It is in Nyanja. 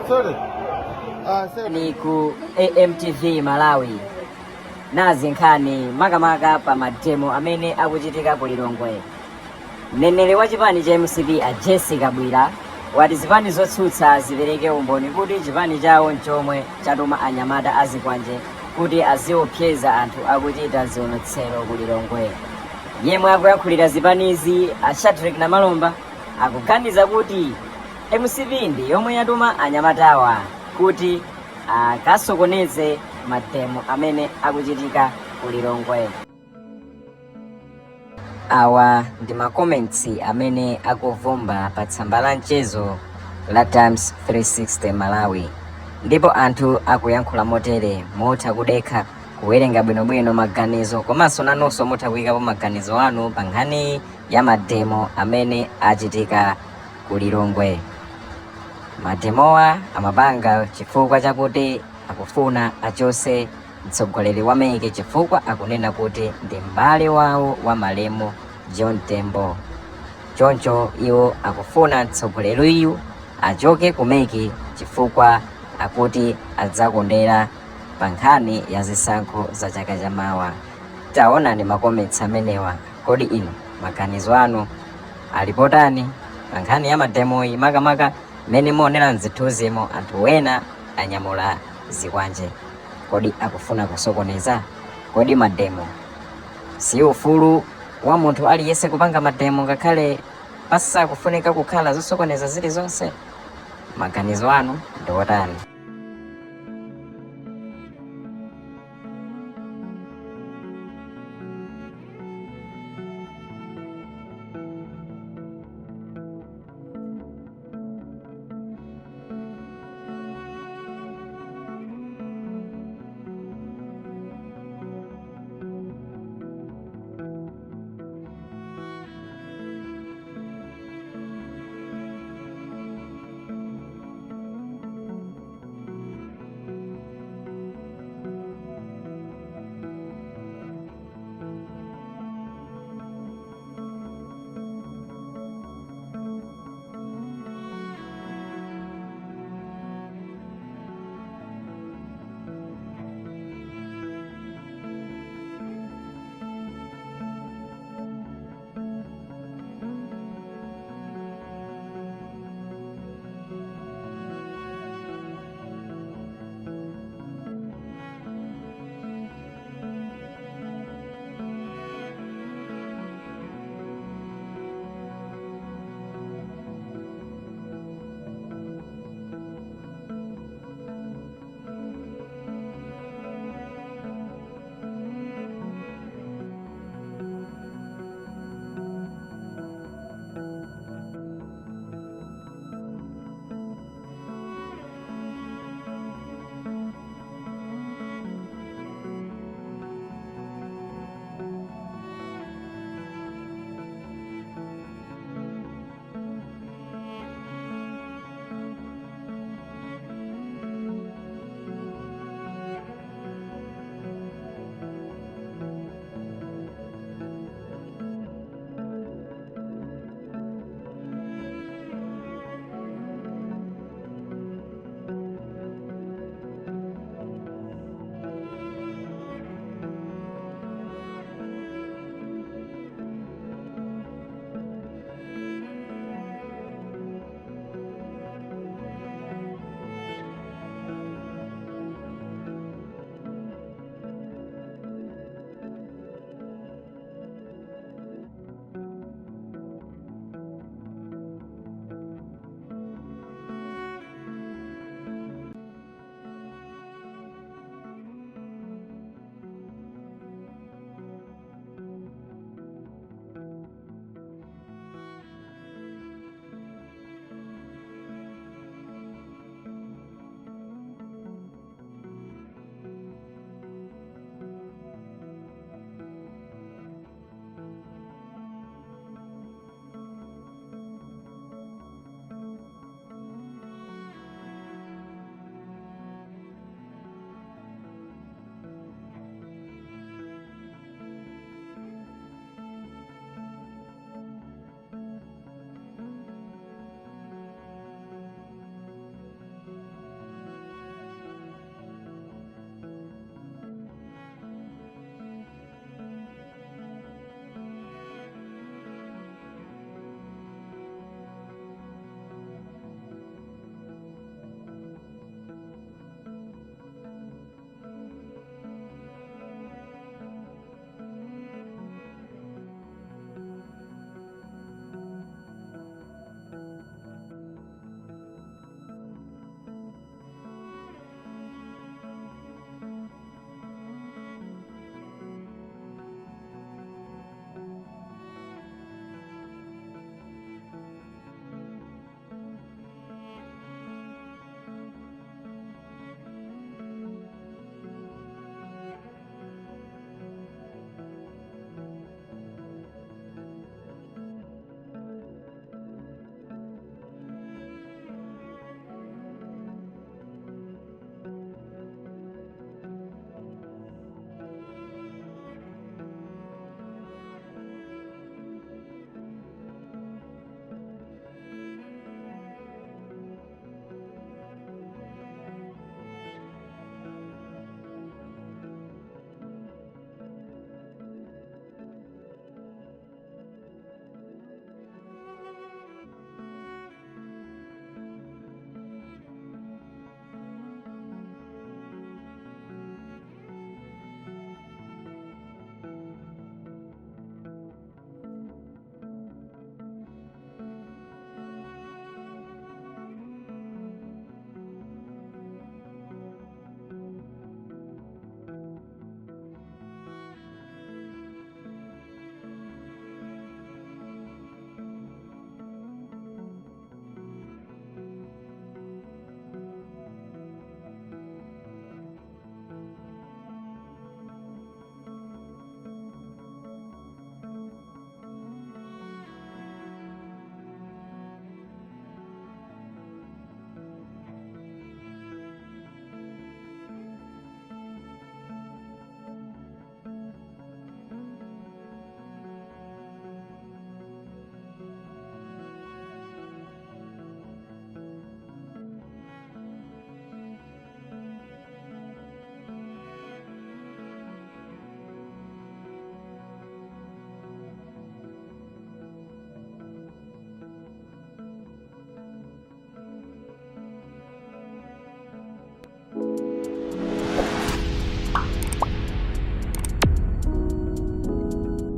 Sorry. Sorry. Ni ku AMTV Malawi nazi nkhani makamaka pa mademo amene akuchitika ku Lilongwe. Mneneri wa chipani cha MCP a Jessie Kabwila wati zipani zotsutsa zipereke umboni kuti chipani chawo nchomwe chatuma anyamata azikwanje kuti aziopseza anthu akuchita zionetsero ku Lilongwe. Yemwe akuyankhulira zipanizi a Shadric Namalomba akuganiza kuti MCP ndi yomwe yatuma anyamatawa kuti akasokoneze mademo amene akuchitika ku Lilongwe. Awa ndi ma comments amene akuvumba pa tsamba la mchezo la Times 360 Malawi ndipo anthu akuyankhula motere. Mutha kudekha kuwerenga bwinobwino maganizo komanso nanunso mutha kuyikapo maganizo anu pa nkhani ya mademo amene achitika ku Lilongwe. Mademowa amapanga chifukwa chakuti akufuna achose mtsogoleri wa MEC chifukwa akunena kuti ndi m'bale wawo wa malemu John Tembo. Choncho iwo akufuna mtsogoleriyu achoke ku MEC chifukwa akuti adzakondera pa nkhani ya zisankho za chaka chamawa. Taonani ma comments amenewa. Kodi inu maganizo anu alipotani pa nkhani ya mademoyi, makamaka mmene muonera mzithunzimo anthu ena anyamula zikwanje? Kodi akufuna kusokoneza? Kodi mademo si ufulu wa munthu aliyense kupanga mademo ngakhale pasakufunika kukhala zosokoneza zilizonse? Maganizo anu ndi otani?